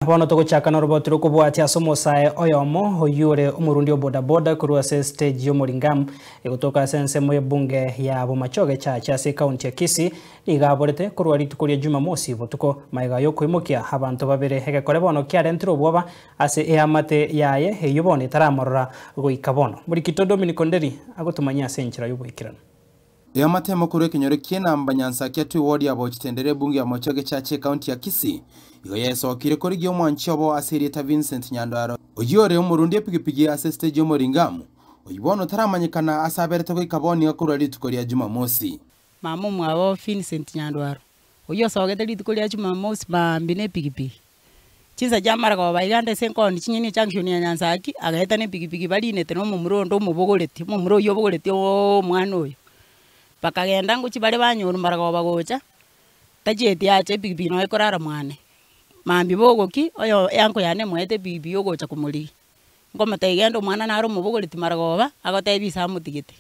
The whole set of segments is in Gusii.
Bono togochaka noroboti rokobwatia ase omosae oyomo oyio ore omorundi o bodaboda korwa ase estage y'Omoringamu egotoka ase ensemo y'ebunge ya Bomachoge Church ase ekaunti ya Kisii nigo aborete korwa rituko ria Jumamosi botuko magega yokoimokia abanto babere egekore bono kiarentire obwoba ase eamate yaye eyio bono etaramorora goika bono. Morikito Dominic Onderi agotomanyia ase enchera y'oboikeranu. Eamate korwa ekenyoro ki'enamba Nyansakia 2 ward ya Bochitendere ebunge ya Mochoge Church ekaunti ya Kisii igo yesokire korigia omwanchi obo ase erieta Vincent Nyandwaro oyio ore omorundi epigipigi ase stage y'Omoringamu oyio bono otaramanyekana ase aberete goika bono korwa rituko ria Jumamosi. Mama omwabo Vincent Nyandwaro oyio osogete rituko ria Jumamosi maambia na epigipigi. Chinsa chiamara koba iga ande ase enkoni chinyeni ejunction ya Nyansaki, agaeta na epigipigi barinete na omomura onde omobogoreti, omomura oyio obogoretie omwana oyo. Bakagenda ngochia bare banyorwa maragoba gocha, tachieti acha epigipigi nonya ekorara mwane. Mambia bogokia, oyo eanko yane emoete epigipigi ogocha komorigia. Nkomotebia genda omwana nare omobogoreti maragoba, agotebia ise amotigete.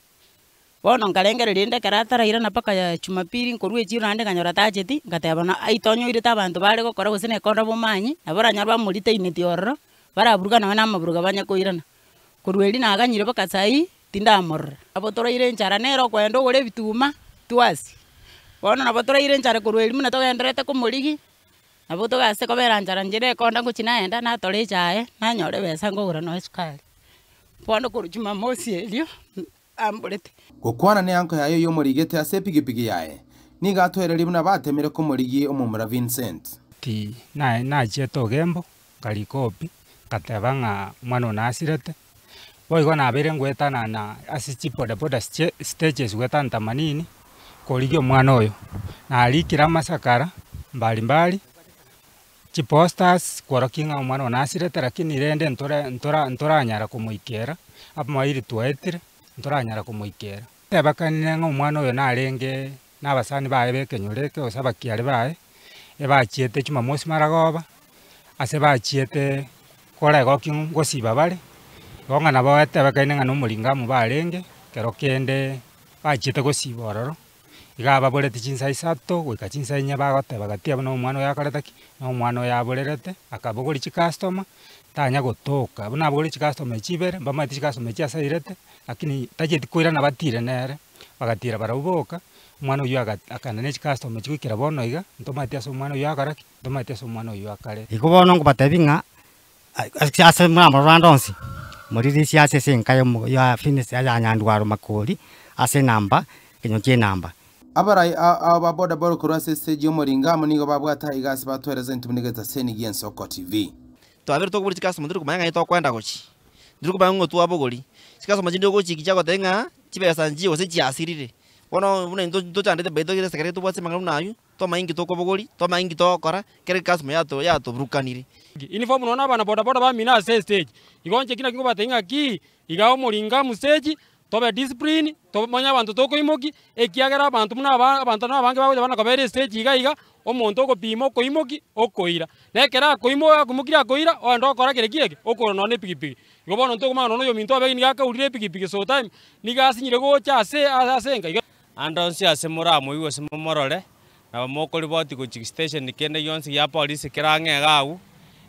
Bono nkarengereria rende ekero atarairana mpaka jumapili nkorwa echiro naende nkanyora tacheti, ngateba na aitonyoirete abanto bare gokora gose na ekonda bomanyi, nabo oranyore bamoritaineti ororo, baraburuka nonye na amaburuka banye koirana. Korwa erio naganyire mpaka sahii, tindamorora. Nabo toraire enchara nere okoenda ogore ebituma, twasi. Bono nabo toraire enchara korwa erio buna togendererete komorigia, nabo togase kobera nchara inche na ekonda ngochia naenda natore echae, nanyora ebesa nkogora nonya esukari. Bono korwa jumamosi erio, amborete. Gokwana neanko yaye oyio omorigete ase epigipigi yaye, nigo atwererie buna batemire komorigia omomura Vincent. Ti naye nachiete Ogembo, nkarika obi, ngateba ng'a omwana one nasirete, boigo nabeire ngoetanana ase chibodaboda stages goetana themanini, korigia omwana oyo. Narikire amasakara mbali mbali, chiposters kworokia ng'a omwana one nasirete lakini rende ntore ntora ntoranyara komoikera, amairi twaetire, ntoranyara komoikera. Tebakanire ng'a omwana oyo narenge na abasani baye ba ekenyoro eke gose abakiare baye, ebachiete jumamosi maragoba, ase bachiete koregokia ngosiba bare, igo ng'a nabo etebekaine ng'a na omoringamu barenge, ekero kende bachiete gosiba ororo, iga ababoreti chinsa isato goika chinsa inye bagoteba gati abwo na omwana oyo akorete ki, na omwana oyo aborerete, akabogoria chicustomer, tanya gotoka, buna abogoria chicustomer echi ibere, mbamaete chicustomer echi ase airete, lakini tachieti koirana batire nere, bagatira barabwo boka, omwana oywo aga akaenda na echicustomer echi goikera bono iga, ntomaeti ase omwana oywo akora ki, ntomaeti ase omwana oywo akare. Igo bono nkobatebia ng'a ase moramorore ande onsi, moririsia ase ase enka yomo ya Finis ya Nyandwaro Makori, ase enamba, ekenyoro kia enamba. Abarai ao ba bodaboda korwa ase estage y'omoringamu nigo babwate aiga ase batweresa intwe buna egetaseni gi'Ensoko TV. Twabere tokobori chicustomer ntiri komanya ng'ai tokoenda gochia, ntiri komanya ng'o twabogori, chicustomer chinde ogochiki chiagotebia ng'a chibesa nchiyo gose chiasirire. Bono buna intwe tochandete by the way ekere tobwate amang'ana buna aywo, twamanya inki tokobogori, twamanya inki togokora, kera ecustomer yato yatoburukanire. Uniform nonya na abana bodaboda bamino ase estage, igo inche ki naki nkobatebia ng'aki, iga omoringamu stage, tobe discipline, tomanye abanto tokoimokia, ekiagera abanto buna aba abanto na abange bagocha bana kobera estage iga iga, omonto ogopima okoimokia, okoira. Na ekero akoimo akoimokirie akoira, ogenda okora kere ki eke, okora nonya na epikipiki. Igo bono ntokomanya nonya oyominto abe nigo akaurire epikipiki sometime, nigo asinyire gocha ase ase enka iga. Ande onsi ase moramoigwe gose momorore, nabo mokoriboti gochia station kende gionsi gia polisi kere ang'e iga agwo,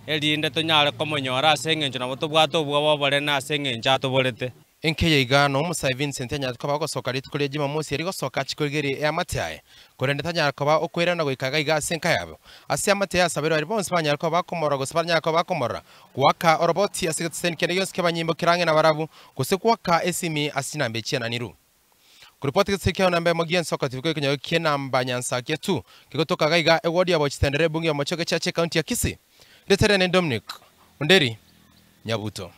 erinde tonyare komonyora ase eng'encho nabo tobwate obwoba oborene ase eng'encho atoborete. Enkeya iga na omosae Vincent anyarete koba ogosoka rituko ria Jumamosi erio gosoka achie korigereria eamate yaye, korende tanyara koba okoirana goika iga iga ase enka yabo. Ase eamate yaye asabere baria bonsi banyare koba bakomorora gose baranyare koba bakomorora, goaka oroboti ase egeteseni kende gionsi ki'abanyimbo kere ang'e nabarabwo, gose goaka esimi ase chinamba echi chiananirwe. Koripoti egeteseni kia namba emo gi'ensoko tibiko ekenyoro ki'enamba Nyansakia 2 kegotoka iga iga ewodi ya Bochitendere ebunge ya Mochoge Church ekaunti ya Kisii. Rieta riane Dominic Onderi Nyabuto.